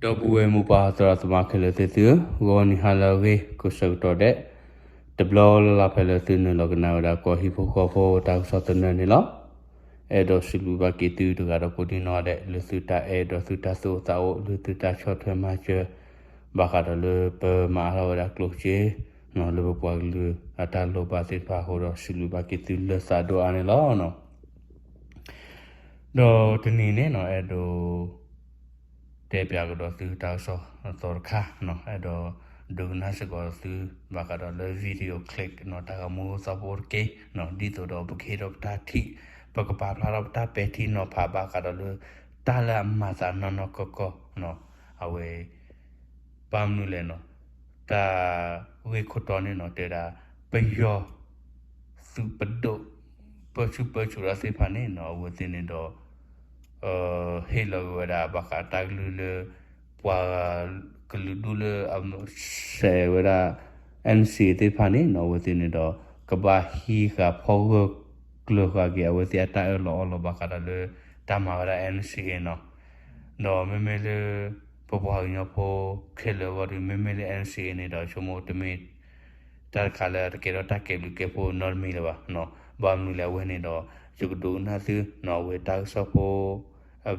ဒီပုၢ်ဝဲၢ်မိၢ်ပၢ်သရၣ်သမါခဲလၢာ်သ့ၣ်သုဧၢ, ဂီၤနံၤဟါလၢအဂ့ၤ ကိးဆၢကတီၢ်ဒဲး, တဘျီလၢ်လၢ်ဖဲလၢသုနုာ်လီၤကနၣ်ဝဲဒၣ် ကီၢ်ဟံၣ်ဖိဃီဖိတၢ်ကစီၣ်သနၢၣ်န့ၣ်လီၤ. အဲၣ်ဒိးစံးဘျုးဘၣ်က့ၤသုတဂၤဒီးကိးဒံနီၢ်ဒဲး လၢသုတၢ်အဲၣ်ဒိးသုတၢ်သူၣ်အိၣ်သးအိၣ် လၢသုတၢ်ဆီၣ်ထွဲမၤစၢၤ ဘၣ်ဃးဒီးလၢပမၤအါထီၣ်ဝဲဒၣ်ကျိၣ်စ့ လၢပပှၤကလုာ်အတၢ်လိၣ်ဘၣ်သ့ၣ်တဖၣ်အဃိဒီး စံးဘျုးဘၣ်က့ၤသုလၢသးဒိၣ်အါန့ၣ်လီၤ. ဒီးတနံၤန့ၣ်နီၤ အဲၣ်ဒိး တဲပၠးကဒီးသုတၢ်ကစီၣ်အသီတခါနီၤ, အဲၣ်ဒိးဒိကနၣ်စ့ၢ်ကီးသု ဘၣ်ဃးဒီးလၢ video clip နီၤ တၢ်ဂီၤမူသီဖိတက့ၢ်နီၤ, ဒ်သိးဒီးပကဟ့ၣ်ထီၣ်ပတၢ်ထံၣ်, ပကပာ်ဖျါထီၣ်ပတၢ်ပဲာ်ထံနီၤဖးဘၣ်ဃးဒီးလၢ တၢ်လၢအမၤသးနီၢ်နီၢ်ကီၢ်ကီၢ်နီၤ, အဝဲ ဘၣ်မနုၤလဲၣ်နီၤ, တၢ်ဂ့ၢ်ခိၣ်တီန့ၣ်နီၤ တဲဝဲဒၣ် ပယီၤ သုးပဒိၣ် ပၢဆူၣ်ပၢစိးတၢ်သ့ၣ်တဖၣ်န့ၣ်နီၤ အဝဲသ့ၣ်န့ၣ်ဒီး ဟ့ၣ်လီၤက့ၤဝဲဒၣ်ဘၣ်ဃးတၢ်ကလုၢ်လၢ ပှၤကလုာ်ဒူၣ်လၢအဆဲးဝဲဒၣ် NCA သ့ၣ်တဖၣ်န့ၣ်နီၤ အဝဲသ့ၣ်န့ၣ်ဒီး ကဘၣ်ဟံးဃာ်ဖီၣ်ဂၢၢ်ကျၢၤဃာ်က့ၤ အဝဲသ့ၣ်အတၢ်အၢၣ်လီၤအီလီၤဘၣ်ဃးဒီးလၢ တၢ်မၤဝဲဒၣ် NCA နီၤ. ဒီးမ့မ့ၢ်လၢ ပပှၤကညီဖိခဲလၢာ်အဂီၢ်ဒီး မ့မ့ၢ်လၢ NCA န့ၣ်ဒီး ဆိကမိၣ်တမ့ၢ် တၢ်တခါလၢတကဲထီၣ်တၢ်ကဲဘျုးကဲဖှိၣ်နီတမံၤလၢၤဘၣ်နီၤ. ဘၣ်မနုၤလဲၣ်အဝဲန့ၣ်ဒီး ယကဒိကနၣ်သုနီၤ အဝဲတၢ်ကစီၣ်ဖိ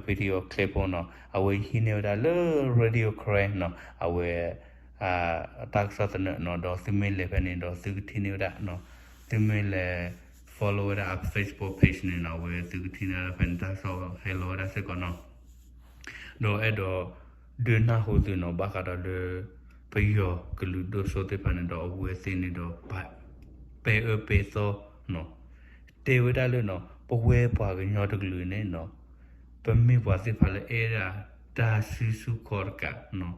video clip ဖိနီၤ အဝဲဟံးန့ၢ်ဝဲဒၣ်လၢ Radio Karen နီၤ အဝဲ တၢ်ကစီၣ်သနၢၣ်နီၤ ဒီးသုမ့ၢ်လဲၤဖဲန့ၣ်ဒီးသုကထံၣ်န့ၢ်ဝဲဒၣ်နီၤ. သုမ့ၢ်လဲၤ follow ဝဲဒၣ်အ Facebook page န့ၣ်နီၤ အဝဲသုကထံၣ်န့ၢ်ဝဲဒၣ်ဖဲန့ၣ် တၢ်ကစီၣ်ဟဲလီၤဝဲဒၣ်စ့ၢ်ကီးနီၤ. ဒီးအဲၣ်ဒိးဒုးနၢ်ဟူသုနီၤ ဘၣ်ဃးဒီးလၢ ပယီၤကလုာ်ဒိၣ်စိသ့ၣ်တဖၣ်န့ၣ်ဒီး အဝဲသ့ၣ်န့ၣ်ဒီး ပဲာ်အၢပဲာ်သီနီၤ တဲဝဲဒၣ်လၢနီၤ ပဝဲပှၤကညီတကလုာ်န့ၣ်နီၤ ပမ့ၢ်ပှၤသ့ၣ်တဖၣ်လၢအဲၣ်ဒၣ်တၢ်စုဆူၣ်ခီၣ်တကးနီၤ.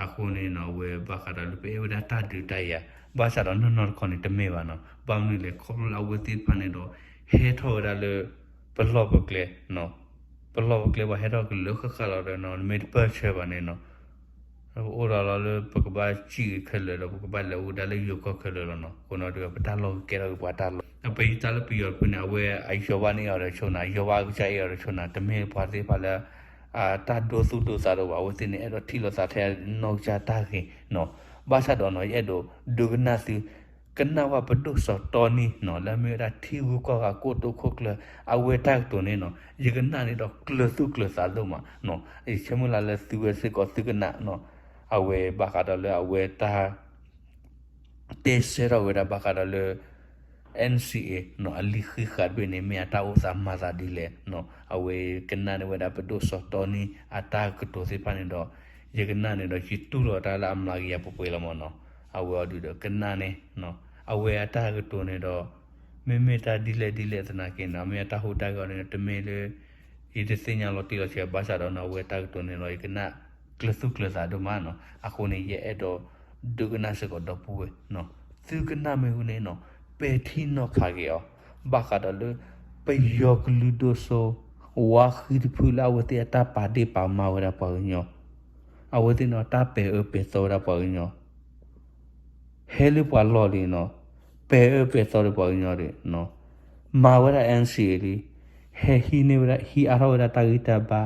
အဃိန့ၣ်နီၤ အဝဲဘၣ်ဃးဒီးလၢပအဲၣ်ဝဲဒၣ်တၢ်ဒုးတၢ်ယၤ ဘၣ်ဆၣ်ဒီးနီၢ်နီၢ်တခီန့ၣ်တမ့ၢ်ဘၣ်နီၤ. ဘၣ်မနုၤလဲၣ် ခီဖျိလၢအဝဲသ့ၣ်တဖၣ်န့ၣ်ဒီး ဟဲထီၣ်ဝဲဒၣ်လၢ ပလီၢ်ပကျဲနီၤ ပလီၢ်ပကျဲပှၤဟဲထီၣ်ကလၢာ်ဃၣ်ဃၣ်လီၤဒီးနီၤ နမ့ၢ်တပၢၢ်ဆၢဘၣ်န့ၣ်နီၤ အိၣ်ဒီးလီၤလၢပကဘၣ်စံၣ်ဂ့ၤခဲလၢာ်ဒီး ပကဘၣ်လဲၤအိၣ်ဒၣ်လၢယိၤကီၢ်ခဲလၢာ်လီၤနီၤ. အဃိန့ၣ်ဒီး ပတၢ်လီၢ်ကကဲထီၣ်က့ၤပှၤတၢ်လီၢ် ပယီၤတၢ်လၢပယီၤတဖုန့ၣ် အဝဲအယီၤဘၣ်န့ၢ်အီၤဒီးဆိနၤ ယီၤဘၣ်အကစၢ်အ့ၣ်အီၤဒီးဆိနၤ တမ့ၢ်ပှၤသ့ၣ်တဖၣ်လၢ တၢ်ဒိသူၣ်ဒိသးတအိၣ်ဘၣ် အဝဲသ့ၣ်န့ၣ် အဲၣ်ဒိးထံၣ်လိာ်သးထဲအနီၢ်ကစၢ်တၢ်ဂ့ၤနီၤ. ဘၣ်ဆၣ်ဒီးနီၤ ယအဲၣ်ဒိးဒိကနၣ်သု ကနၣ်ဝဲပဒိၣ်စီၤတီနံနီၤ လၢအမ့ၢ်ဝဲဒၣ်ထံဂုၤကီၢ်ဂၤကိတိာ်ခိၣ်ကျၢၢ် အဝဲတၢ်ကတိၤန့ၣ်နီၤ ယကနၣ်န့ၣ်ဒီးကျၢၤသူၣ်ကျၢၤသးဒိၣ်မးနီၤ. ယဆၢမုၢ်လၢ်လၢသုဝဲစ့ၢ်ကီးသုကနၣ်နီၤ အဝဲဘၣ်ဃးဒီးလၢအဝဲတၢ် တဲဆၢထီၣ်ဝဲဒၣ်ဘၣ်ဃးဒီးလၢ NCA နီၤ အလံာ်ဃံးဃာ်တဘ့ၣ်န့ၣ် မ့ၢ်အတၢ်အိၣ်သးမၤသးဒ်လဲၣ်နီၤ အဝဲကနၣ်န့ၢ်ဝဲဒၣ်ပဒိၣ်စီၤတီနံအတၢ်ကတိၤသ့ၣ်တဖၣ်န့ၣ်ဒီး ယကနၣ်န့ၣ်ဒီး ယတူၢ်လိာ်တၢ်လၢအမျးကယၤပှဲၤပှဲၤလီၤမးနီၤ. အဝဲအီၤဒုးဒီးကနၣ်န့ၣ် အဝဲအတၢ်ကတိၤန့ၣ်ဒီး မ့မ့ၢ်တၢ်ဒ်လဲၣ်ဒ်လဲၣ်သနာ်က့န့ၣ် မ့ၢ်အတၢ်ဟူးတၢ်ဂဲၤအီၤန့ၣ် တမ့ၢ်လၢ ယတသ့ၣ်ညါလီၤတံၢ်လီၤဆဲးဘၣ်ဆၣ်ဒီးနီၤ အဝဲတၢ်ကတိၤန့ၣ်ဒီး ယကနၣ်ကျၢၤသူၣ်ကျၢၤသးဒိၣ်မးနီၤ. အဃိန့ၣ် ယအဲၣ်ဒိးဒိကနၣ်စ့ၢ်ကီးဒီပုၢ်ဝဲၢ် သုကနၣ်မ့ၢ်ဝံၤန့ၣ်နီၤ ပဲာ်ထံနီၤဖးက့ၤအီၤ ဘၣ်ဃးဒီးလၢ ပယီၤကလုာ်ဒိၣ်စိ ဝါဃံတဖုလၢအဝဲသ့ၣ်အတၢ်ပာ်ဒ့ၣ်ပာ်ကမၣ်ဝဲဒၣ် ပှၤကညီ အဝဲသ့ၣ်န့ၣ် တၢ်ပဲာ်အၢပဲာ်သီဝဲဒၣ်ပှၤကညီ ဟဲလၢပှၤလီၢ်လံနီၤ, ပဲာ်အၢပဲာ်သီဒီးပှၤကညီဒံး, မၤဝဲဒၣ် NCA လံ, ဟဲဟံးန့ၢ်ဝဲဒၣ် ဟံးအါထီၣ်ဝဲဒၣ်တၢ်ဂံၢ်တၢ်ဘါ,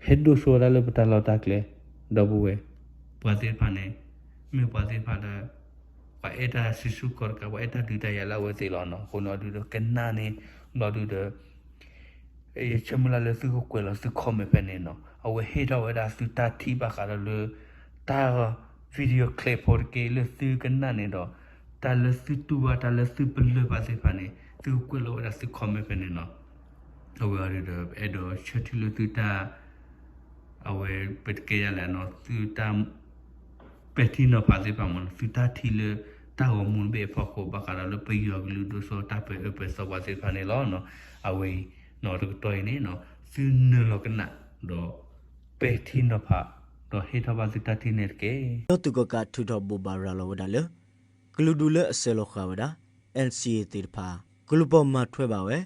ဟဲဒိၣ်စိဝဲဒၣ်လၢပတၢ်လီၢ်တၢ်ကျဲ, ဒီပုၢ်ဝဲၢ်, ပှၤသ့ၣ်တဖၣ်န့ၣ် မ့ၢ်ပှၤသ့ၣ်တဖၣ်လၢ ပှၤအဲၣ်တၢ်စုဆူၣ်ခီၣ်တကး, ပှၤအဲၣ်တၢ်ဒုးတၢ်ယၤလၢအဝဲသ့ၣ်လီၤနီၤ. အဃိန့ၣ်အီၤဒုးဒီး ကနၣ်န့ၣ် ဘျီဒုးဒီး ယဆၢမုၢ်လၢ်လၢသုကကွဲးလီၤသု comment ဖဲန့ၣ်နီၤ. အဝဲဟ့ၣ်ထီၣ်ဝဲဒၣ်သုတၢ်ထံၣ်ဘၣ်ဃးဒီးလၢ တၢ် video clip ဖိတက့ၢ်လၢသုကနၣ်န့ၣ်ဒီး တၢ်လၢသုတူၢ်ဘၣ် တၢ်လၢသုပလၢၢ်ဘၣ်သ့ၣ်တဖၣ်န့ၣ် သုကကွဲးလီၤဝဲဒၣ်သု comment ဖဲန့ၣ်နီၤ. အဝဲအီၤဒုးဒီး အဲၣ်ဒိးဆၢထံၣ်လၢသုတၢ် အဝဲပတကဲယၤလဲၣ်နီၤ သုတၢ် ပဲာ်ထံနီၤဖးသ့ၣ်တဖၣ်မ့ၢ်နီၤ, သုတၢ်ထံၣ်လၢတၢ်ဂီၤမူတဘ့ၣ်အဖီခိၣ် ဘၣ်ဃးဒီးလၢပယီၤကလုာ်ဒိၣ်စိ တၢ်ပဲာ်အၢပဲာ်သီပှၤသ့ၣ်တဖၣ်န့ၣ်လီၤ. အဝဲအံၤနီၤ တကတီၢ်အံၤန့ၣ်နီၤ သုနုာ်လီၤကနၣ်ဒီး ပဲာ်ထံနီၤဖး ဒီးဟ့ၣ်ထီၣ်ဘၣ်သုတၢ်ထံၣ်န့ၣ်တက့ၢ်. ပယီၤသုးကီၣ်ကးထုးထီၣ်ဘိးဘၣ်ရၤလီၤဝဲဒၣ်လၢ ကလုာ်ဒူၣ်လၢအဆဲးလီၤဃာ်ဝဲဒၣ် NCA သ့ၣ်တဖၣ် ကလုၢ်ပီာ်မၤထွဲဘၣ်ဝဲ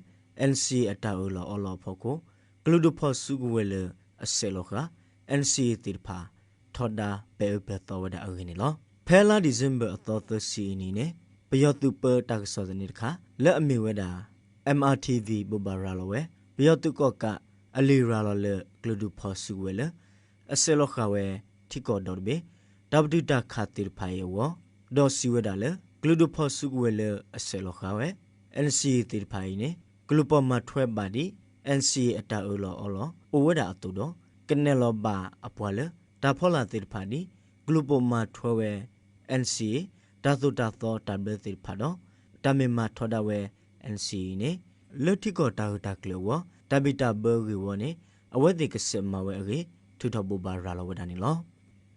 NCA အတၢ်အၢၣ်လီၤအီလီၤအဖီခိၣ် ကလုာ်ဒူၣ်ဖီၣ်စုကဝဲၤလၢအဆဲးလီၤဃာ် NCA သ့ၣ်တဖၣ် ထီဒါပဲာ်အၢပဲာ်သီဝဲဒၣ်အဂ့ၢ်န့ၣ်လီၤ. ဖဲလါ December အသီသၢဆံအနံၤန့ၣ် ပယီၤသုးပၢတၢ်ကစီၣ်သန့တခါ လၢအမ့ၢ်ဝဲဒၣ် M R T V ဘိးဘၣ်ရၤလီၤဝဲ ပယီၤသုးကီၣ်ကးအလံာ်ရၤလီၤလၢကလုာ်ဒူၣ်ဖီၣ်စုကဝဲၤလၢ အဆဲးလီၤဃာ်ဝဲ ထံကီၢ်ဒီတဘ့ၣ် တၢ်ပတုာ်တၢ်ခးသ့ၣ်တဖၣ်အံၤအဂီၢ်, ဒီးစံးဝဲဒၣ်လၢ ကလုာ်ဒူၣ်ဖီၣ်စုကဝဲၤလၢအဆဲးလီၤဃာ်ဝဲ NCA သ့ၣ်တဖၣ်အံၤန့ၣ် ကလုၢ်ပိာ်မၤထွဲဘၣ်ဒ် NCA အတၢ်အၢၣ်လီၤအီလီၤအိၣ်ဝဲဒၣ်အသိးဒီး ကနဲၣ်လီၤဘၣ်အပှၤလၢ တၢ်ဖီလာ်သ့ၣ်တဖၣ်ဒ် ကလုၢ်ပိာ်မၤထွဲဝဲ NCA တၢ်သိၣ်တၢ်သီတၢ်ဘျၢသ့ၣ်တဖၣ်ဒီး တၢ်မ့ၢ်မၤထီဒါဝဲ NCA န့ၣ် လၢထံကီၢ်တၢ်ဂုၤတၢ်ကျၢၤအဂီၢ် တၢ်ဘံၣ်တၢ်ဘၢဂ့ၢ်ဝီန့ၣ် အဝဲသ့ၣ်ကစဲးမၤဝဲအဂ့ၢ် ထုးထီၣ်ဘိးဘၣ်ရၤလီၤဝဲဒၣ်န့ၣ်လီၤ.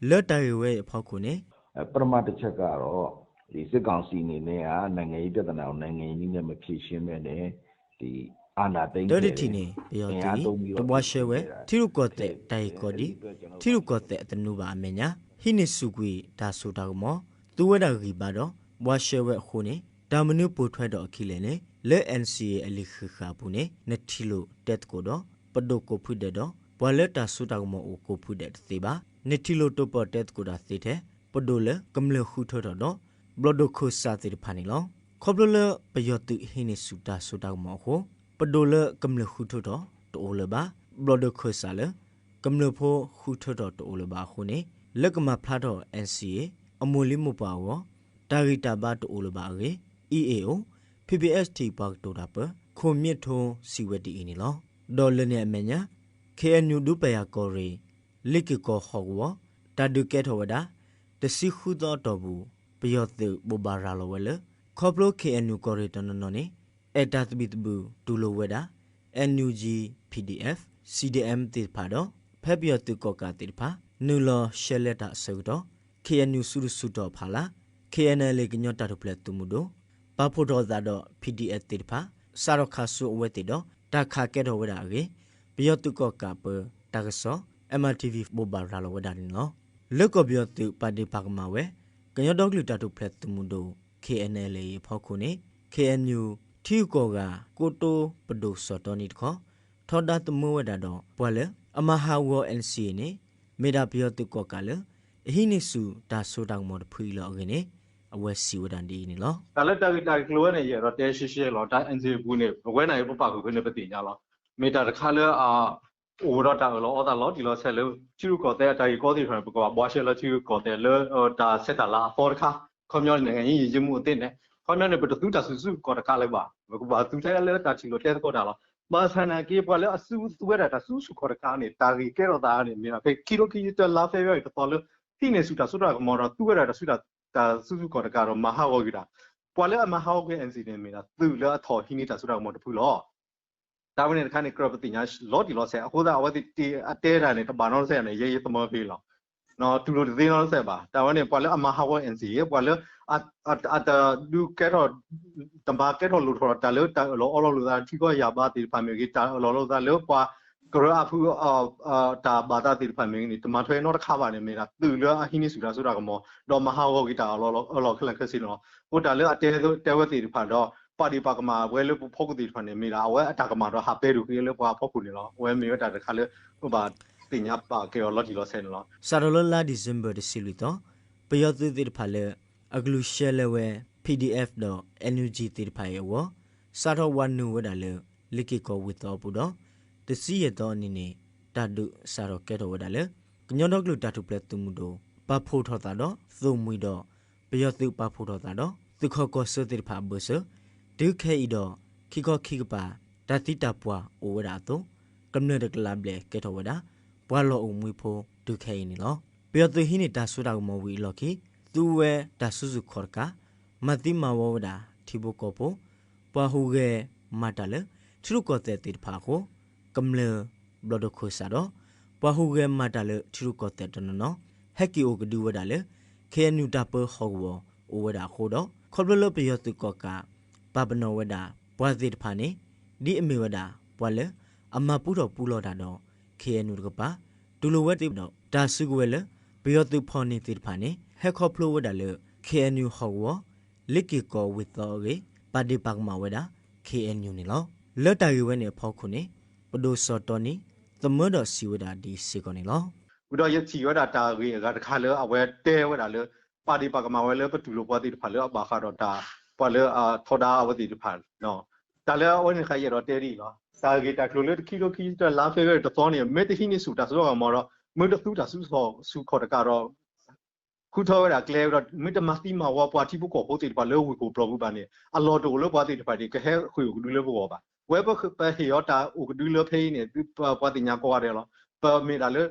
လၢတၢ်ဂ့ၢ်ဝဲအံၤအဖီခိၣ်န့ၣ် ပထမတစ်ချက်ကတော့ ဒီစစ်ကောင်စီအနေနဲ့က နိုင်ငံရေးပြဿနာကို နိုင်ငံရေးနည်းနဲ့ မဖြေရှင်းဘဲနဲ့ ဒီအာဏာသိမ်းခဲ့တယ် တၢ်တထံၣ်န့ၣ် ပယီၤသုးအံၤ တဘှါရှဲဝဲ ထံရူၢ်ကီၢ်သဲးတၢ်ဂ့ၢ်ကီဒ် ထံရူၢ်ကီၢ်သဲးအသနူဘၣ်အမဲာ်ညါ ဟံးန့ၢ်ဆူၣ်ကွံာ်တၢ်စိတၢ်ကမီၤ သူဝဲဒၣ်ဂံၢ်ဘါဒီး ဘှါရှဲဝဲအဃိန့ၣ် တၢ်မနုၤပိာ်ထွဲထီၣ်အခံလဲၣ်န့ၣ် လၢ NCA အလံာ်ဃံးဃာ်အပူၤန့ၣ် နထံၣ်လိာ်တဲသကိးဒီး ပဒိၣ်ကိးဖုဒဲးဒီး ပှၤလၢတၢ်စိတၢ်ကမီၤအိၣ်ကိးဖုဒဲးတသ့ဘၣ်. နထံၣ်လိာ်တိာ်ပီၣ်တဲသကိးတၢ်သ့ထဲ ပဒိၣ်လၢကမျၢၢ်ဃုထၢထီၣ်ဒီး ဘျီၣ်ဒိၣ်ခိၣ်စးသ့ၣ်တဖၣ်န့ၣ်လီၤ. ခီဖျိလၢပယီၤသုးဟံးန့ၢ်ဆူၣ်တၢ်စိတၢ်ကမီၤအဃိ ပဒိၣ်လၢကမျၢၢ်ဃုထၢထီၣ်တအိၣ်လၢၤဘၣ်, ဘျီၣ်ဒိၣ်ခိၣ်စးလၢ ကမျၢၢ်ဖိဃုထၢထီၣ်တအိၣ်လၢၤဘၣ်အဃိန့ၣ် လၢကမၤဖျါထီၣ် NCA အမိၢ်လံမိၢ်ပှၢ်အဂီၢ် တၢ်ဂံၢ်တၢ်ဘါတအိၣ်လၢၤဘၣ်အဂ့ၢ် EAO PPST ပှၤကတိၤတၢ်ပၢ ခိၣ်မၠ့ၣ်ထိ စံးဝဲဒ်အံၤန့ၣ်လီၤ. ဒီးလၢန့ၣ်အမဲာ်ညါ KNU ဒူပယၤကီၢ်ရ့ၣ် လ့ၤက့ၤကီၢ်ဟီၣ်ကဝီၤ တၢ်ဒုးကဲထီၣ်ဝဲဒၣ် တဆံဃုသီအတီၢ်ပူၤ ပယီၤသုးဘိးဘၣ်ရၤလီၤဝဲလၢ ခီဖျိ KNU ကီၢ်ရ့ၣ်တနီၤနီၤန့ၣ် အဲၣ်တၢ်သဘံၣ်သဘုၣ်တူၢ်လိာ်ဝဲဒၣ် NUG PDF CDM သ့ၣ်တဖၣ်ဒီး ဖဲပယီၤသုးကီၣ်ကးသ့ၣ်တဖၣ် နုာ်လီၤရှဲလဲတၢ်အဆၢကတီၢ် KNU စုဒုၣ်စုတီၤဖီလာ် KNLA ကညီတၢ်ထူၣ်ဖျဲးသုးမုၢ်ဒိၣ် ပာ်ဖှိၣ်ထီၣ်သးဒီး PDF သ့ၣ်တဖၣ် စးထီၣ်ခးဆူအဝဲသ့ၣ်ဒီး တၢ်ခးကဲထီၣ်ဝဲဒၣ်အဂ့ၢ် ပယီၤသုးကီၣ်ကးပၢတၢ်ကစီၣ် MRTV ဘိးဘၣ်ရၤလီၤဝဲဒၣ်န့ၣ်လီၤ. လၢကီၢ်ပယီၤသုးပာ်ဒ့ၣ်ပာ်ကမၣ်ဝဲ ကညီဒီကလုာ်တၢ်ထူၣ်ဖျဲးသုးမုၢ်ဒိၣ် KNLA အံၤအဖီခိၣ်န့ၣ် KNU ထံဂုၤကီၢ်ဂၤ ကိတိပဒိၣ်စီၤတီနံၤတခီ ထီဒါသမၢဝဲဒၣ်ဒီး ပှၤလၢအမၤဟးဂီၤ NCA န့ၣ် မ့ၢ်ဒၣ်ပယီၤသုးကီၣ်ကးလၢ အဟံးန့ၢ်ဆူၣ်တၢ်စိတၢ်ကမီၤတဖုအံၤလီၤအဂ့ၢ်န့ၣ် အဝဲစံးဝဲဒၣ်ဒ်အံၤန့ၣ်လီၤ. တၢ်လၢတၢ်ဂ့ၢ်တၢ်ကျိၤဝဲန့ၣ် ယအဲၣ်ဒိးတဲရှဲရှဲလီၤ. တၢ် NCA အပူၤန့ၣ် ပဝဲန့ၣ်ပပာ်ဃုာ်ဖဲန့ၣ်ပသ့ၣ်ညါလီၤ. မ့ၢ်တၢ်တခါလၢအ အိၣ်ဒီးတၢ်အၢၣ်လီၤအီသးလီၤတံၢ်လီၤဆဲးလၢ ထံရူၢ်ကီၢ်သဲးအတၢ်ဂ့ၢ်ကီသ့ၣ်တဖၣ်န့ၣ် ပကဘၣ်ဘှါရှဲလီၤထံရူၢ်ကီၢ်သဲးလၢ တၢ်ဆဲးတၢ်လၤအသီတခါ, ခီပညီန့ၣ် နိုင်ငံရေးယဉ်ကျေးမှုအသစ်န့ၣ် ခီပညီန့ၣ် ပတသူတၢ်စုဆူၣ်ခီၣ်တကးလၢၤဘၣ်, ပကဘၣ်သူထဲလၢတၢ်ထံၣ်လိာ်တဲသကိးတၢ်လီၤ. ဘၣ်ဆၣ်နာ်က့ ပှၤလၢအစုသူဝဲဒၣ်တၢ်စုဆူၣ်ခီၣ်တကးန့ၣ် တၢ်ဂ့ၢ်ကဲထီၣ်သးန့ၣ် မ့ၢ်ဒၣ်ဖဲခံထိခံဆံတၢလါ February တသီလၢ ဟံးန့ၢ်ဆူၣ်တၢ်စိတၢ်ကမီၤဒီး သူဝဲဒၣ်တၢ်စု တၢ်စုဆူၣ်ခီၣ်တကးဒီး မၤဟးဂီၤကွံာ်တၢ်, ပှၤလၢအမၤဟးဂီၤကွံာ် NCA န့ၣ် မ့ၢ်ဒၣ်သုးလၢအထီၣ်ဟံးန့ၢ်တၢ်စိတၢ်ကမီၤတဖုလီၤ. တၢ်ဝဲန့ၣ်တခါန့ၣ် ကြၢးပသ့ၣ်ညါလီၤတံၢ်လီၤဆဲး အဃိသတး အဝဲသ့ၣ်အတဲတၢ်န့ၣ် တဘၣ်နီတစဲးန့ၣ် ယဲယသမၢဖဲလီၤ. တူၢ်လိာ်တသ့နီတစဲးဘၣ်. တၢ်ဝဲန့ၣ် ပှၤလၢအမၤဟးဂီၤ NCA ပှၤလၢ အတဒုးကဲထီၣ် တမၤကဲထီၣ်လိၣ်ထီၣ်တၢ်လၢတၢ်အၢၣ်လီၤအီလီၤလိာ်သး ထံကီၢ်ယၢ်ဘးသ့ၣ်တဖၣ်မ့ၢ်ဂ့ၤ တၢ်အၢၣ်လီၤလိာ်သးလၢပှၤကရၢအါဖု တၢ်ဘၣ်သးသ့ၣ်တဖၣ်မ့ၢ်ဂ့ၤန့ၣ် တမၤထွဲနီတခါဘၣ်န့ၣ် မ့ၢ်ဒၣ်သုးလၢအဟံးန့ၢ်ဆူၣ်တၢ်စိတၢ်ကမီၤ ဒီးမၤဟးဂီၤကွံာ်တၢ်အၢၣ်လီၤခဲလၢာ်ခဲဆ့န့ၣ်လီၤ. အဃိတၢ်လၢအတဲဝဲသ့ၣ်တဖၣ်ဒီး ပာ်ဒ့ၣ်ပာ်ကမၣ်ဝဲလၢပဖီခိၣ်သ့ၣ်တဖၣ်န့ၣ် မ့ၢ်ဒၣ်အဝဲအတၢ်ကမၣ်ဒီးဟးပဲဒိၣ်က့ၤလၢပှၤဖီခိၣ်န့ၣ်လီၤ. အဝဲမ့ၢ်ဝဲတၢ်တခါလၢ ပဘၣ်သ့ၣ်ညါဘၣ်က့ၤအီၤလီၤတံၢ်လီၤဆဲးန့ၣ်လီၤ. စးထီၣ်လၢလါဒံၣ်စ့ဘၢၣ်တဆံလွံၢ်သီ ပယီၤသုးသ့ၣ်တဖၣ်လၢ အကလူၤရှဲလဲဝဲ PDF ဒီး NUG သ့ၣ်တဖၣ်အံၤအဂီၢ် စးထီၣ်ဝၤနုာ်ဝဲဒၣ်လၢ လ့ၤက့ၤကီၢ်ဝ့ၢ်သီအပူၤဒီး တဆံယဲၢ်သီအနံၤန့ၣ် တၢ်ဒုးစးထီၣ်ကဲထီၣ်ဝဲဒၣ်လၢ ကညီဒီကလုာ်တၢ်ထူၣ်ဖျဲးသုးမုၢ်ဒိၣ် ပာ်ဖှိၣ်ထီၣ်သးဒီး သိၣ်မှံၤဒီး ပယီၤသုးပာ်ဖှိၣ်ထီၣ်သးဒီး သုးခီၣ်ကီၢ်ဆၢသ့ၣ်တဖၣ်အဘၢၣ်စၢၤ တုၤခဲအံၤဒီး ခံခီခံကပၤ တၢ်သံတၢ်ပှၢ်အိၣ်ဝဲဒၣ်အသိး ကမျၢၢ်တကလးဘျဲၣ်ကဲထီၣ်ဝဲဒၣ် ပှၤလီၢ်အိၣ်မှံဖိတုၤခဲအံၤန့ၣ်လီၤ. ပယီၤသုးဟံးန့ၢ်တၢ်စိတၢ်ကမီၤဝံၤအလီၢ်ခံ သူဝဲတၢ်စုဆူၣ်ခီၣ်တကး မၤသံမၤဝီဝဲဒၣ်ထံဖိကီၢ်ဖိ ပှၤဟူးဂဲၤမၤတၢ်လၢ ထံရူၢ်ကီၢ်သဲးသ့ၣ်တဖၣ်အဃိ ကမျၢၢ် ဘျီၣ်ဒိၣ်ခိၣ်စးဒီး ပှၤဟူးဂဲၤမၤတၢ်လၢထံရူၢ်ကီၢ်သဲးတနီၤနီၤ ဟဲက့ၤအိၣ်ကဒုဝဲဒၣ်လၢ KNU တၢ်ပၢဟီၣ်ကဝီၤအိၣ်ဝဲဒၣ်အဃိဒီး ခီဖျိလၢပယီၤသုးကီၣ်ကး ပာ်ပနီၣ်ဝဲဒၣ်ပှၤသ့ၣ်တဖၣ်န့ၣ် ဒ်အမ့ၢ်ဝဲဒၣ်ပှၤလၢအမၤပူထီၣ်ပူလီၤတၢ်ဒီး KNU တကပၤ တူၢ်လိာ်ဝဲသ့ၣ်ဒီး တၢ်စုကဝဲၤလၢ ပယီၤသုးဖီၣ်န့ၢ်သ့ၣ်တဖၣ်န့ၣ် ဟဲခီဖျိဝဲဒၣ်လၢ KNU ဟီၣ်ကဝီၤ လ့ၤက့ၤကီၢ်ဝ့ၢ်သီအဂ့ၢ် ပာ်ဒ့ၣ်ပာ်ကမၣ်ဝဲဒၣ် KNU န့ၣ်လီၤ. လၢတၢ်ဂ့ၢ်ဝဲန့ၣ်အဖီခိၣ်န့ၣ် ပဒိၣ်စီၤတီနံၤ သမၢဒီးစံးဝဲဒၣ်ဒ်စ့ၢ်ကီးန့ၣ်လီၤ. ဝံၤဒီးယထံၣ်ဝဲဒၣ်တၢ်ဂ့ၢ်အဂၤတခါလၢအဝဲတဲဝဲဒၣ်လၢ ပာ်ဒ့ၣ်ပာ်ကမၣ်ဝဲလၢပတူၢ်လိာ်ပှၤသ့ၣ်တဖၣ်လၢအဘၣ်ဃးဒီးတၢ် ပှၤလၢအထီဒါအဝဲသ့ၣ်တဖၣ် တၢ်လၢအဝဲန့ၣ်တခါယအဲၣ်ဒိးတဲဒ်အံၤလီၤ. တၢ်ဂ့ၢ်တၢ်ကျိၤလၢတခံထိခံဆံတၢလါ February တသီန့ၣ် မ့ၢ်တဟံးန့ၢ်ဆူၣ်တၢ်စိတၢ်ကမီၤဒီး မ့ၢ်တသူတၢ်စုဆူၣ်ခီၣ်တကးဒီး ဃုထၢဝဲဒၣ်ကျဲဝဲဒီး မ့ၢ်တမၤသံမၤဝီပှၤထံဖိကီၢ်ဖိသ့ၣ်တဖၣ်လၢဝ့ၢ်ခိၣ်ပျီၤပူၤဘၣ်န့ၣ် အလီၢ်တအိၣ်လၢပှၤသ့ၣ်တဖၣ်န့ၣ် ကဟဲဃ့ၢ်အိၣ်ကဒုလၢပဂီၢ်ဘၣ်. ဝဲပဟ့ၣ်အီၤတၢ်အိၣ်ကဒုလၢဖဲအံၤန့ၣ် ပှၤသ့ၣ်ညါကိးဂၤဒဲးလီၤ. ပမ့ၢ်ဒၣ်လၢ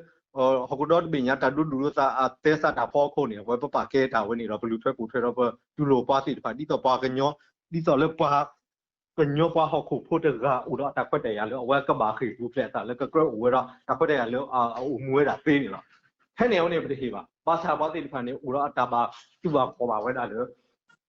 ဟီၣ်ခိၣ်ဒီတဘ့ၣ်ညါ တၢ်ဒိးဒူၣ်ဒိးသးအသဲစးတၢ်ဖီခိၣ်န့ၣ် အဝဲပပာ်ကဲတၢ်ဝဲန့ၣ်ဒီး ပလူၤထွဲပိာ်ထွဲဒီးပတူၢ်လိာ်ပှၤသ့ၣ်တဖၣ် ဒ်သိးပှၤကညီ ဒ်သိးလၢပှၤ ကညီပှၤဟီၣ်ခိၣ်ဖိတဂၤအိၣ်ဒီးအတၢ်ခွဲးတၢ်ယာ်လၢ အဝဲကဘၣ်ဃ့ၢ်ပူၤဖျဲးအသးလၢ ကကြၢးအိၣ်ဝဲဒီးတၢ်ခွဲးတၢ်ယာ်လၢအအိၣ်မူဝဲဒၣ်သ့န့ၣ်လီၤ. ဖဲန့ၣ်အဝဲန့ၣ် ပတဟ့ၣ်ဘၣ်. ဘၣ်ဆၣ်ပှၤသ့ၣ်တဖၣ်န့ၣ် အိၣ်ဒီးအတၢ်ဘၣ်တူၢ်ဘၣ်ခီၣ်ဘၣ်ဝဲဒၣ်လၢ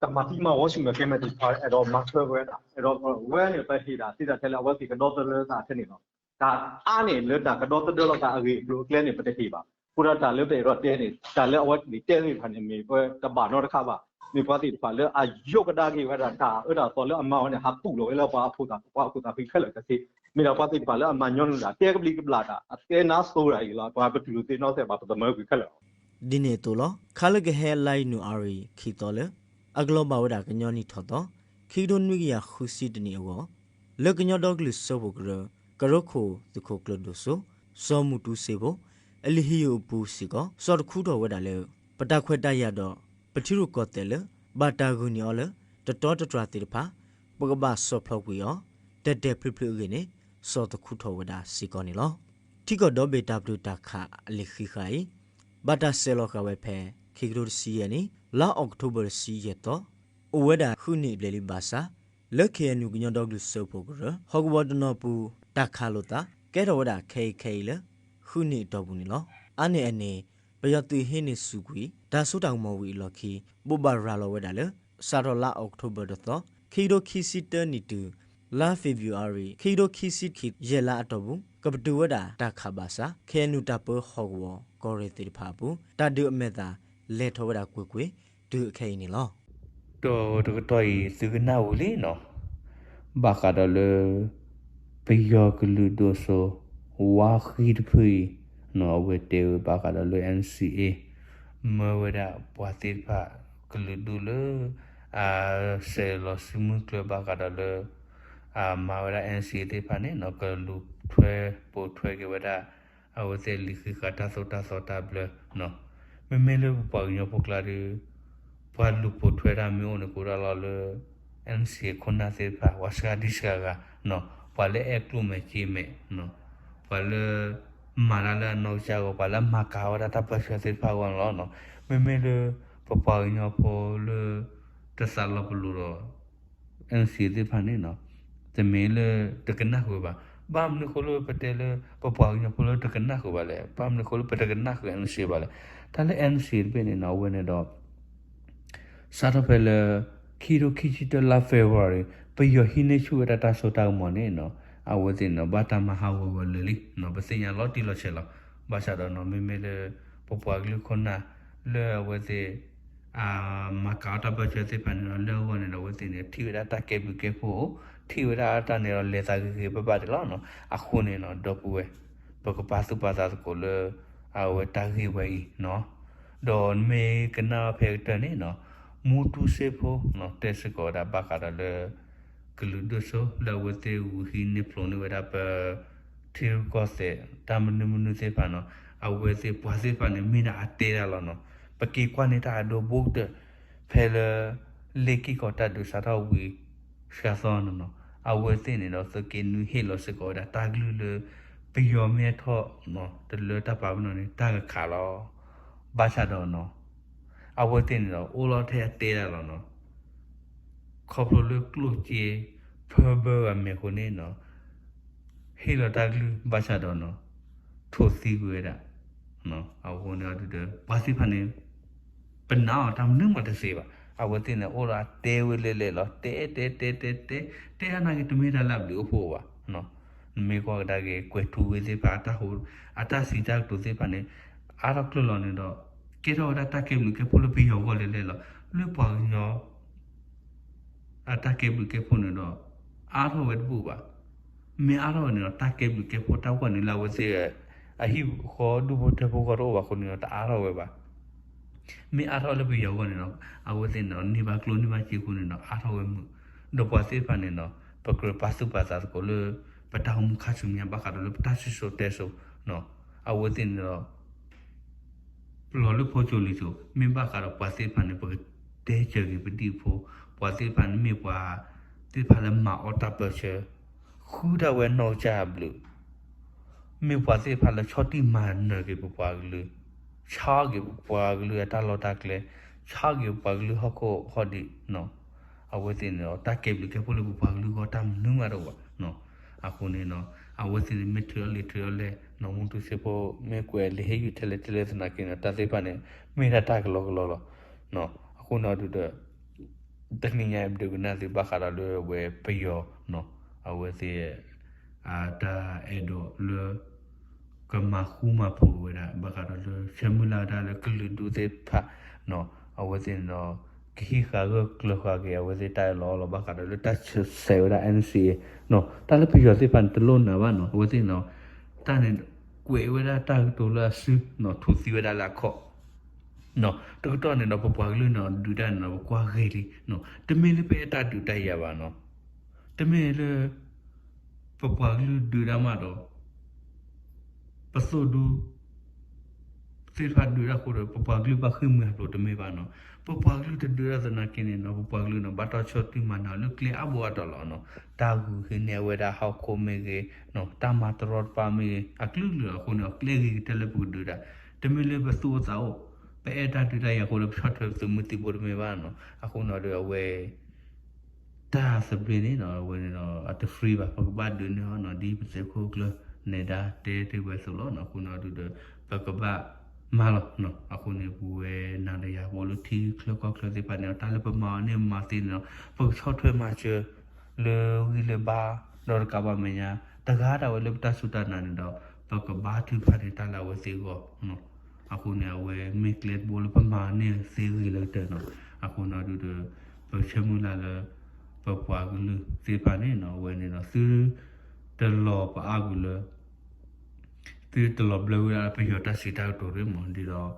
တၢ်မၤသံမၤဝီဆူၣ်မဲာ်ကဲမဲာ်သ့ၣ်တဖၣ် အဲၣ်ဒိးမၤထွဲဝဲဒၣ် အဲၣ်ဒိးဝဲန့ၣ် ပဟ့ၣ်ဒၣ်သ့တၢ်ထဲလၢအဝဲသ့ၣ်ကဒီသဒၢသးထဲန့ၣ်လီၤ. တၢ်အါန့ၢ်လၢတၢ်ကဒီသဒၢလိာ်သးအဂ့ၢ်အကျိၤအကျဲန့ၣ် ပတဟ့ၣ်ဘၣ်. အဃိဒီးတၢ်လၢပအဲၣ်ဒိးတဲန့ၣ် တၢ်လၢအဝဲသ့ၣ်တဲသ့ၣ်တဖၣ်န့ၣ် မ့ၢ်ပတဘၣ်နီတခါဘၣ်. မ့ၢ်ပှၤသ့ၣ်တဖၣ်လၢအယိးကဒါက့ၤဝဲဒၣ်တၢ်အၢတၢ်သီလၢအမၤဝဲန့ၣ် ဟးသူၣ်လီၤဝဲလၢပှၤအဖိသၣ် ပှၤအဖိသၣ်ဖံးခဲလၢာ်တသ့. မ့ၢ်ဒၣ်ပှၤသ့ၣ်တဖၣ်လၢအမၤညီနုၢ်တၢ် တဲကဘျံးကဘျၣ်တၢ် အတဲနါသိတၢ်အံၤလီၤ. ပှၤပတူၢ်လိာ်သ့နီၢ်သဲးဘၣ် ပသမၢကွံာ်ခဲလၢာ်လီၤ. ဒ်န့ၣ်အသိးလီၤ. ခါလၢကဟဲလါယနူၤအါရံၤခံသီလၢ အကလီၤဘၣ်ဝဲဒၣ်ကညီနံၣ်ထီၣ်သီ ခံကထိနွံကယၤဃုဆံတနံၣ်အဂီၢ် လၢကညီဒီကလုာ်စၢဖှိၣ်ကရၢ ကရၢခိၣ်သုးခိၣ်ကျၢၢ်ဒိၣ်စိ စီၤမူတူစ့ဖိ အလံာ်ဟံၣ်ယိာ်အပူၤစ့ၢ်ကီး စိာ်တခူထီၣ်ဝဲဒၣ်လၢ ပတၢ်ခွဲးတၢ်ယာ်ဒီး ပထံရူၢ်ကီၢ်သဲးလၢ ဘၣ်တၢ်ဂုာ်န့ၢ်အီၤလၢ တတီတတြၢ်သ့ၣ်တဖၣ် ပကဘၣ်စီၣ်ဖျိးကွံာ်အီၤ တဲာ်တဲာ်ဖျုးဖျုးအဂ့ၢ်န့ၣ် စိာ်သခူထီၣ်ဝဲဒၣ်စ့ၢ်ကီးန့ၣ်လီၤ. ထံကီၢ်ဒီဘ့ၣ်တၢ်ပတုာ်တၢ်ခးအလံာ်ဃံးဃာ်အံၤ ဘၣ်တၢ်ဆဲးလီၤဃာ်ဝဲဖဲ ခံကထိတဆံယဲၢ်နံၣ် လါအီးကထိဘၢၣ်တဆံယဲၢ်သီ အိၣ်ဝဲဒၣ်ဃုနံၣ်အဘျဲၣ်လံဘၣ်ဆၣ် လၢ ခ့ၣ်အဲၣ်ယူၣ် ကညီဒီကလုာ်စၢဖှိၣ်ကရၢ ဟီၣ်ကဝီၤတနီၤပူၤ တၢ်ခးလိာ်သး ကဲထီၣ်ဝဲဒၣ်ခဲအံၤခဲအံၤလၢ ဃုနံၣ်အတီၢ်ပူၤန့ၣ်လီၤ. အါန့ၢ်အန့ၣ် ပယီၤသုးဟံးန့ၢ်ဆူၣ်ကွံာ် တၢ်စိတၢ်ကမီၤဝံၤအလီၢ်ခံ ဘိးဘၣ်ရၤလီၤဝဲဒၣ်လၢ စးထီၣ်လါအီးကထိဘၢၣ်တသီ ခံကထိခံဆံတၢနံၣ်တုၤ လါဖ့ၤဘြူၤအါရံၤ ခံကထိခံဆံခံ ယဲၢ်လါအတီၢ်ပူၤ ကပတုာ်ဝဲဒၣ်တၢ်ခးဘၣ်ဆၣ် ခ့ၣ်အဲၣ်ယူၣ် တၢ်ပၢဟီၣ်ကဝီၤကီၢ်ရ့ၣ်သ့ၣ်တဖၣ်အပူၤ တၢ်ဒုးအမဲာ်သၣ် လဲၤထီၣ်ဝဲဒၣ်ကွ့ၢ်ကွ့ၢ် တုၤအခဲအံၤန့ၣ်လီၤ. ဒီးတကတီၢ်အံၤ သုကနၣ်ဝံၤလံနီၤ, ဘၣ်ဃးဒီးလၢ ပယီၤကလုာ်ဒိၣ်စိ ဝါဃံတဖုအံၤ အဝဲတဲဝဲဘၣ်ဃးဒီးလၢ NCA မၢဝဲဒၣ်ပှၤသ့ၣ်တဖၣ်ကလုာ်ဒူၣ်လၢ အဆဲးလီၤစုမုၢ်ကျၢၤဘၣ်ဃးဒီးလၢ အမၤဝဲဒၣ် NCA သ့ၣ်တဖၣ်န့ၣ်နီၤ ကလူၤထွဲပိာ်ထွဲက့ၤဝဲဒၣ် အဝဲသ့ၣ်လံာ်ဃံးဃာ်တၢ်သိၣ်တၢ်သီတၢ်ဘျၢနီၤ. မ့မ့ၢ်လၢပပှၤကညီဖိကျါဒီး ပှၤလူၤပိာ်ထွဲတၢ်မ့ၢ်အိၣ်န့ၣ် ကအိၣ်ဒၣ်လီၤလၢ NCA ခိၣ်နၢ်သ့ၣ်တဖၣ် ပှၤစှၤဒံစှၤဂၤနီၤ, ပှၤလၢအဲၣ်ကျိၣ်မဲာ်စ့မဲာ်နီၤ, ပှၤလၢ မၤတၢ်လၢအနီၢ်ကစၢ်အဂီၢ် ပှၤလၢမၤကၤဝဲဒၣ်တၢ်ပၢဆှၢသ့ၣ်တဖၣ်အဂီၢ်န့ၣ်လီၤ. မ့မ့ၢ်လၢ ပပှၤကညီဖိလၢ တသးလီၤပလိာ်ဒီး NCA သ့ၣ်တဖၣ်န့ၣ်နီၤ, တမ့ၢ်လၢတကနၣ်ဃုာ်ဘၣ်. ဘၣ်မနုၤဃိလၢပတဲလၢ ပပှၤကညီဖိလၢတကနၣ်ဃုာ်ဘၣ်လဲၣ်, ဘၣ်မနုၤဃိလၢပတကနၣ်ဃုာ် NCA ဘၣ်လဲၣ်. တၢ်လၢ NCA တဘ့ၣ်န့ၣ်နီၤ အဝဲန့ၣ်ဒီး စးထီၣ်ဖဲလၢ ခံကထိခံဆံတၢ လါ February ပယီၤဟံးန့ၢ်ဆူၣ်ဝဲဒၣ်တၢ်စိတၢ်ကမီၤန့ၣ်နီၤ, အဝဲသ့ၣ်န့ၣ်ဒီး ဘၣ်တၢ်မၤဟးဂီၤဝဲလၢာ်လံနီၤ, ပသ့ၣ်ညါလီၤတံၢ်လီၤဆဲးလီၤ. ဘၣ်ဆၣ်ဒီးနီၤ မ့မ့ၢ်လၢ ပပှၤကလုာ်ခိၣ်နၢ် လၢအဝဲသ့ၣ် မၤကၤအီၣ်တၢ်ပၢဆှၢသ့ၣ်တဖၣ်န့ၣ်ဒီး လၢအဂီၢ်န့ၣ်ဒီး အဝဲသ့ၣ်န့ၣ် ထံၣ်ဝဲဒၣ်တၢ်ကဲဘျုးကဲဖှိၣ်, ထံၣ်ဝဲဒၣ်တၢ်န့ၣ်ဒီး လဲၤသးဂ့ၤဂ့ၤဘၣ်ဘၣ်ဒံးလီၤနီၤ. အဃိန့ၣ်နီၤ ဒီပုၢ်ဝဲၢ် ပကပာ်သူၣ်ပာ်သးသကိးလၢ အဝဲတၢ်ဂ့ၢ်ဝဲအံၤနီၤ. ဒီးမ့ၢ်ကနၣ်ဖဲကတၢၢ်န့ၣ်နီၤ မူတူစ့ဖိနီၤ တဲစ့ၢ်ကီးဝဲဒၣ်ဘၣ်ဃးဒီးလၢ ကလုာ်ဒိၣ်စိ လၢအဝဲသ့ၣ်ဂုာ်ဟံးန့ၢ်ဖျိးန့ၢ်ဝဲဒၣ်ပ ထံရူၢ်ကီၢ်သဲး တၢ်မနုၤမနုၤသ့ၣ်တဖၣ်နီၤ, အဝဲသ့ၣ်ပှၤသ့ၣ်တဖၣ်န့ၣ် မ့ၢ်ဒၣ်အတဲဒၣ်လီၤနီၤ. ပက့ၤကွၢ်န့ၢ်တၢ်အဒိဘိကတၢၢ် ဖဲလၢ လ့ၢ်က့ၢ်ကီၢ်တၢ်ဒုးစးထီၣ်ဝံၤ စှၤသီနီၤနီၤ, အဝဲသ့ၣ်န့ၣ်ဒီး သုးက့နွံဟ့ၣ်လီၤစ့ၢ်ကီးဝဲဒၣ်တၢ်ကလုၢ်လၢ ပယီၤမ့ၢ်ထီၣ်နီၤ တလၢတၢ်ပာ်ပနီၣ်န့ၣ် တၢ်ကခးလီၤ. ဘၣ်ဆၣ်ဒီးနီၤ အဝဲသ့ၣ်န့ၣ်ဒီး အိၣ်လီၤထဲအတဲဒၣ်လီၤနီၤ. ခီဖျိလၢကျိၣ်စ့ ဖၢဘၢဂၤမဲာ်ဃိန့ၣ်နီၤ ဟ့ၣ်လီၤတၢ်ကလုၢ်ဘၣ်ဆၣ်ဒီးနီၤ ထိၣ်သံကွံာ်ဝဲဒၣ်. အဃိန့ၣ်ဒီး ပှၤသ့ၣ်တဖၣ်န့ၣ် ပနာ်အီၤတၢ်မနုၤမးတသ့ဘၣ်. အဝဲသ့ၣ်န့ၣ် အိၣ်ဒီးအတဲဝဲလဲၣ်လဲၣ်လီၤ. တဲတဲတဲတဲတဲ တဲအါနာ်က့ တမ့ၢ်တၢ်လၢအဘျုးအိၣ်ဖှိၣ်ဘၣ်. နမ့ၢ်ကွၢ်ကဒါက့ၤ ကွဲၤထူဝ့သ့ၣ်တဖၣ် အတၢ်စံးတၢ်ကတိၤသ့ၣ်တဖၣ်န့ၣ် အါထီၣ်ကျၢၢ်လီၤန့ၣ်ဒီး ကဲထီၣ်ဝဲဒၣ်တၢ်ကဲဘျုးကဲဖှိၣ်လၢပယီၤအဂီၢ်လဲၣ်လဲၣ်လီၤ. လၢပှၤကညီ အတၢ်ကဲဘျုးကဲဖှိၣ်န့ၣ်ဒီး အါထီၣ်ဝဲတဘူၣ်ဘၣ်. မ့ၢ်အါထီၣ်ဝဲန့ၣ်ဒီး တၢ်ကဲဘျုးကဲဖှိၣ်တၢ်ဝဲန့ၣ်လၢအဝဲသ့ၣ် အဟံၣ်ဃီဒူၣ်ဖိထၢဖိဃီတအိၣ်ဘၣ်အဃိန့ၣ်ဒီး တအါထီၣ်ဝဲဘၣ်. မ့ၢ်အါထီၣ်လၢပယီၤအဂီၢ်န့ၣ်ဒီး အဝဲသ့ၣ်န့ၣ်ဒီး န့ၢ်ဘၣ်ကျိၣ်န့ၢ်ဘၣ်စ့အဃိန့ၣ်ဒီး အါထီၣ်ဝဲမုာ်. ဒီးပှၤသ့ၣ်တဖၣ်န့ၣ်ဒီး ပကြၢးပာ်သူၣ်ပာ်သးသကိးလၢ ပတၢ်အိၣ်မူခါဆူညါဘၣ်ဃးဒီးလၢပတၢ်စံၣ်စိၤတဲစိၤ အဝဲသ့ၣ်န့ၣ်ဒီး လီၤလၢဖိကၠိလံၤစိၤ မ့ၢ်ဘၣ်ဃးဒီးပှၤသ့ၣ်တဖၣ်န့ၣ် ပကတဲစၢၤက့ၤပဒံၣ်ဖိ, ပှၤသ့ၣ်တဖၣ်န့ၣ်မ့ၢ်ပှၤသ့ၣ်တဖၣ်လၢမၤအီၣ်တၢ်ပၢဆှၢ, ဃုတၢ်ဝဲနီၢ်ကစၢ်အဘျုး, မ့ၢ်ပှၤသ့ၣ်တဖၣ်လၢဆီၣ်တံၢ်မၤနၢၤက့ၤပပှၤကလုာ်, ဆါက့ၤပပှၤကလုာ်အတၢ်လီၢ်တၢ်ကျဲ, ဆါက့ၤပပှၤကလုာ်ဟီၣ်ခိၣ်ဟီၣ်ဒံးနီၤ. အဝဲသ့ၣ်န့ၣ်ဒီး တၢ်ကဲဘျုးကဲဖှိၣ်လၢပပှၤကလုာ်အဂီၢ်တၢ်မနုၤမးတအိၣ်ဘၣ်နီၤ. အဃိန့ၣ်နီၤ အဝဲသ့ၣ်န့ၣ်မ့ၢ်ထုးအီၣ်လံၤထုးအီၣ်လဲၢ်နီၤ မူတူစ့ဖိ မ့ၢ်ကွဲးလံာ်ဟ့ၣ်ယူၣ်ထဲလဲၣ်ထဲလဲၣ်သနာ်က့န့ၣ် တၢ်သ့ၣ်တဖၣ်န့ၣ် မ့ၢ်ဒၣ်တၢ်ကလီကလီလီၤ. အဃိန့ၣ်ဒုးဒီး တနံၤညါအံၤပဒုးကနၣ်သုဘၣ်ဃးဒီးလၢအဝဲပယီၤနီၤ အဝဲသ့ၣ် အတၢ်အဲၣ်ဒိးလၢ ကမၤဃူမၤဖိးဝဲဒၣ် ဘၣ်ဃးဒီးလၢဆၢမုၢ်လၢ်ဝဲဒၣ်လၢကလုာ်ဒူၣ်သ့ၣ်တဖၣ်နီၤ အဝဲသ့ၣ်န့ၣ်ဒီး ကဟံးဃာ်ဂၢၢ်ကျၢၤဃာ်က့ၤ အဝဲသ့ၣ်တၢ်အၢၣ်လီၤအီလီၤ ဘၣ်ဃးဒီးလၢတၢ်ဆဲးဝဲဒၣ် NCA နီၤ တၢ်လၢပယီၤသ့ၣ်တဖၣ်န့ၣ် တလိၣ်နၤဘၣ်နီၤ အဝဲသ့ၣ်န့ၣ်ဒီး တၢ်န့ၣ် ကွဲးဝဲဒၣ်တၢ်ကတိၤလၢအစုနီၤ ထူးသံဝဲဒၣ်လၢအခီၣ် တကတီၢ်န့ၣ်ဒီး ပပှၤကလုာ်န့ၣ် ဒုးတၢ်န့ၣ်ဒီး ပကွၢ်ဂ့ၤလံနီၤ တမ့ၢ်လၢပအဲၣ်တၢ်ဒုးတၢ်ယၤဘၣ်နီၤ တမ့ၢ်လၢ ပပှၤကလုာ်ဒုးတၢ်မးဒီး ပသိၣ်ဒူ သ့ၣ်တဖၣ်ဒုးတၢ်အဃိဒီး ပပှၤကလုာ်ဘၣ်ဃ့ၢ်မှံဟးဖျိးတမ့ၢ်ဘၣ်နီၤ ပပှၤကလုာ်တဒုးတၢ်သနာ်က့န့ၣ်နီၤ ပပှၤကလုာ်န့ၣ် ဘၣ်တၢ်ဆီၣ်တံၢ်မၤနၢၤလၢကျဲအါဘိအါတီၤလီၤနီၤ တၢ်ဂုာ်ဟ့န့ၢ်ဝဲဒၣ်ဟီၣ်ခိၣ်မ့ၢ်ဂ့ၤနီၤ တၢ်မၤတရီတပါမ့ၢ်ဂ့ၤ အကလုာ်ကလုာ်အဃိန့ၣ် ကျဲဂ့ၤကတၢၢ်လၢပကဒုးတၢ် တမ့ၢ်လၢပသူၣ်အိၣ်သးအိၣ် ပအဲၣ်တၢ်ဒုးတၢ်ယၤအဃိဒီး ပဆီၣ်ထွဲပသုးမုၢ်သံၣ်ဘိတမ့ၢ်ဘၣ်နီၤ အဃိန့ၣ်ဒီးအဝဲ တၢ်သဘျ့န့ၣ်နီၤ အဝဲန့ၣ်ဒီး အတ free ဘၣ် ပကဘၣ်ဒုးန့ၢ်အီၤနီၤ ဒ်ပသုးခိၣ်ကျၢၢ်နဲဒါတဲတ့ၢ်ဝဲအသိးလီၤနီၤ အဃိန့ၣ်ဒုးဒီး ပကဘၣ်မၤလီၤနီၤ အဃိန့ၣ် ပဝဲနၤဒီးယၤ ပအိၣ်လၢထံချၢကီၢ်ချၢသ့ၣ်တဖၣ်န့ၣ် တၢ်လၢပမၤအီၤန့ၣ်မၤသ့န့ၣ်ဒီး ပကဆီၣ်ထွဲမၤစၢၤ လၢဂံၢ်လၢဘါ ဒီးတကးဘၣ်မဲာ်ညါ တဂၤဒၣ်ဝဲလၢပတၢ်စူၢ်တၢ်နာ်န့ၣ်ဒီး ပကဘါထုကဖၣ်န့ၢ်တၢ်လၢအဝဲသ့ၣ်အဂီၢ် အဃိန့ၣ် အဝဲမ့ၢ်ကျဲတဘိလၢပမၤန့ၢ်သ့ဂ့ၤလၢကတၢၢ်နီၤ အဃိန့ၣ်ဒုးဒီး ပဆၢမုၢ်လၢ်လၢ ပပှၤကလုာ်သ့ၣ်တဖၣ်န့ၣ်နီၤ အဝဲန့ၣ်ဒီး သုတလီၤပအါကွံာ်လၢ သုတလီၤဘျၢဝဲဒၣ်ပယီၤတၢ်စံးတၢ်ကတိၤတဂ့ၤမး ဒ်သိး တၢ်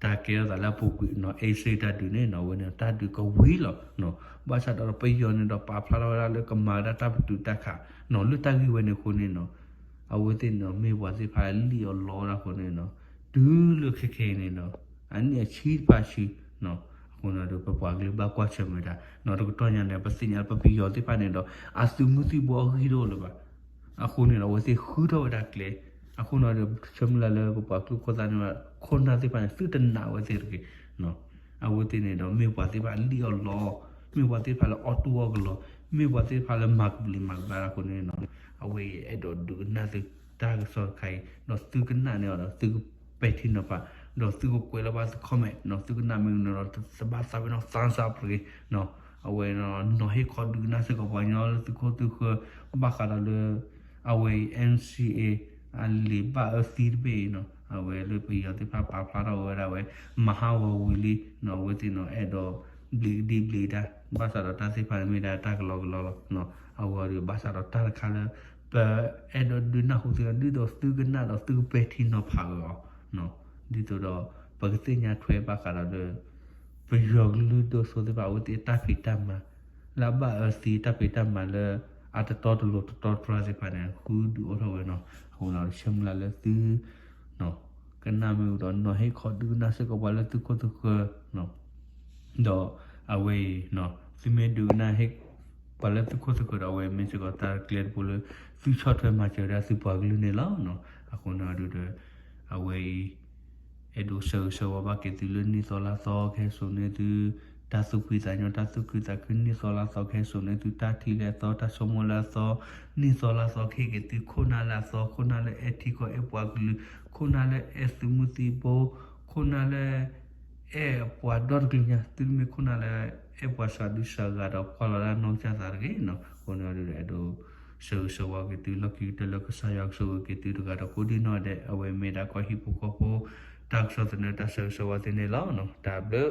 ကဲထီၣ်သးလၢအပူၤကွံာ်နီၤ အ့စ့တၢ်ဒုးန့ၣ်နီၤ အဝဲန့ၣ်တၢ်ဒုးကဝံၤလီၤနီၤ ဘၣ်ဆၣ်ဒီးပယီၤန့ၣ်ဒီးပာ်ဖျါထီၣ်ဝဲဒၣ်လၢကမၤဝဲဒၣ်တၢ်ပတုာ်တၢ်ခးနီၤ လၢတၢ်ဂ့ၢ်ဝဲန့ၣ်အဃိန့ၣ်နီၤ အဝဲသ့ၣ်န့ၣ်ဒီးမ့ၢ်ပှၤသ့ၣ်တဖၣ်လံၣ်အီၣ်လီအီၣ်ဒၣ်အဃိန့ၣ်နီၤ တုၤလၢခဲခဲအံၤန့ၣ်ဒီး အနံၣ်အဆံတဖၣ်ဆံနီၤ အဃိန့ၣ်ဒီး ပပှၤကလုာ်ဘၣ်ကွၢ်ဆၢၣ်မဲာ်တၢ်နီၤ တကတီၢ်ညါန့ၣ် ပသ့ၣ်ညါလၢပပယီၤသ့ၣ်တဖၣ်န့ၣ်ဒီး အသုးမုၢ်သံၣ်ဘိအဂံၢ်တအိၣ်လၢၤဘၣ် အဃိန့ၣ်ဒီး အဝဲသ့ၣ်ဃုထီၣ်ဝဲဒၣ်ကျဲ အဃိန့ၣ်ဒီး ဆၢမုၢ်လၢ်လၢပပှၤကလုာ်ခိၣ်သၣ်န့ၣ် ခိၣ်နၢ်သ့ၣ်တဖၣ်န့ၣ် သုတနာ်ဝဲသ့ၣ်တဂ့ၤ အဝဲသ့ၣ်န့ၣ်ဒီး မ့ၢ်ပှၤသ့ၣ်တဖၣ်လံၣ်အီၣ်လီအီၣ် မ့ၢ်ပှၤသ့ၣ်တဖၣ်လၢအီၣ်တူၢ်အီၣ်ကလီ မ့ၢ်ပှၤသ့ၣ်တဖၣ်လၢမၤကဘျံးမၤကဘျၣ်အဃိန့ၣ်နီၤ အဝဲအံၤအဲၣ်ဒိးဒုးကနၣ်သုတၢ်ကစီၣ်တခါအံၤ ဒီးသုကနၣ်န့ၢ်အီၤဒီး သုကပဲာ်ထံနီၤဖး ဒီးသုကကွဲးလီၤဘၣ်သု comment နီၤ သုကနၣ်မ့ၢ်ဂ့ၤန့ၣ်ဒီး တဘၣ်သးပ့ၤနီၣ် thumbs up တဂ့ၤနီၤ အဝဲနီၤ နီၤဟ့ၣ်ခီဒုးကနၣ်စ့ၢ်ကီးပှၤကညီလၢသုခိၣ်သုဃၢၤ ဘၣ်ဃးဒီးလၢ အဝဲအံၤ NCA အလံာ်ဘၣ်အၢသံတဘ့ၣ်အံၤနီၤ အဝဲလၢပယီၤသ့ၣ်တဖၣ်ပာ်ဖျါထီၣ်ဝဲဒၣ်ဝဲ မၤဟးဂီၤဝံၤလံနီၤ အဝဲသ့ၣ်နီၤ အဲၣ်ဒိးဘျံးကဒံဘျံးကဒါ ဘၣ်ဆၣ်ဒီးတၢ်သ့ၣ်တဖၣ်န့ၣ်မ့ၢ်ဒၣ်တၢ်ကလီကလီလီၤ အဝဲဒီးဘၣ်ဆၣ်ဒီးတၢ်တခါလၢ ပအဲၣ်ဒိးဒုးနၢ်ဟူသု ဒ်သိးသုကနၣ်ဒီးသုကပဲာ်ထံနီၤဖးအီၤ ဒ်သိးဒီး ပကသ့ၣ်ညါထွဲဘၣ်ဃးဒီးလၢ ပယီၤကလုာ်ဒိၣ်စိသ့ၣ်တဖၣ် အဝဲသ့ၣ်တၢ်ဖံးတၢ်မၤ လၢအဘၣ်အၢသံတၢ်ဖံးတၢ်မၤလၢ အတတီတလိၤတတီတတြၢ်သ့ၣ်တဖၣ်န့ၣ် ဃုဒုးအိၣ်ထီၣ်ဝဲနီၤ အဃိန့ၣ် ဆၢမုၢ်လၢ်လၢသု ကနၣ်မ့ၢ်ဂ့ၤဒီး နီၤဟ့ၣ်ခီဒုးကနၣ်စ့ၢ်ကီးပှၤလၢသုခိၣ်သုဃၢၤ ဒီးအဝဲအံၤ သုမ့ၢ်ဒုးကနၣ်ဟ့ၣ် ပှၤလၢသုခိၣ်သုဃၢၤဒီး အဝဲမ့ၢ်စ့ၢ်ကီးတၢ်ကျဲတဘိလၢ သုဆီၣ်ထွဲမၤစၢၤဝဲဒၣ်သုပှၤကလုာ်န့ၣ်လီၤ. အဃိန့ၣ်ဒုးဒီး အဝဲအံၤ အဲၣ်ဒိးဆၢဂ့ၤဆၢဝါဘၣ်က့ၤသုလၢနံၣ်သီလါသီ ကဟဲစိာ်န့ၢ်သု တၢ်သူၣ်ဖှံသးညီ တၢ်သူၣ်ခုသးခု နံၣ်သီလါသီ ကဟဲစိာ်န့ၢ်သု တၢ်ထံၣ်လၢအသီ တၢ်ဆိကမိၣ်လၢအသီ နံၣ်သီလါသီ ကဟ့ၣ်က့ၤသုခိၣ်နၢ်လၢအသီ ခိၣ်နၢ်လၢအဲၣ်ထံကီၢ် အဲၣ်ပှၤကလုာ် ခိၣ်နၢ်လၢအဲၣ်သုးမုၢ်သံၣ်ဘိ ခိၣ်နၢ်လၢ အဲၣ်ပှၤဒီတကလုာ်ညါ သုတမ့ၢ်ခိၣ်နၢ်လၢ အဲၣ်ပှၤစှၤဒုစှၤဂၤဒီးကွၢ်လီၤဒၣ်နီၢ်ကစၢ်သးတဂ့ၤနီၤ. အဃိန့ၣ်ဒုးဒီး အဲၣ်ဒိးဆၢဂ့ၤဆၢဝါက့ၤသု လီၢ်ခံကတၢၢ်လၢကစၢ်ယွၤကဆိၣ်ဂ့ၤက့ၤသုတဂၤဒီးကိးဒံၣ်နီၣ်ဒဲး အဝဲမ့ၢ်ဒၣ်ကီၢ်ဟံၣ်ဖိဃီဖိ တၢ်ကစီၣ်သန့ တၢ်ဆၢဂ့ၤဆၢဝါသုန့ၣ်လီၤ. တၢ်ဘျုး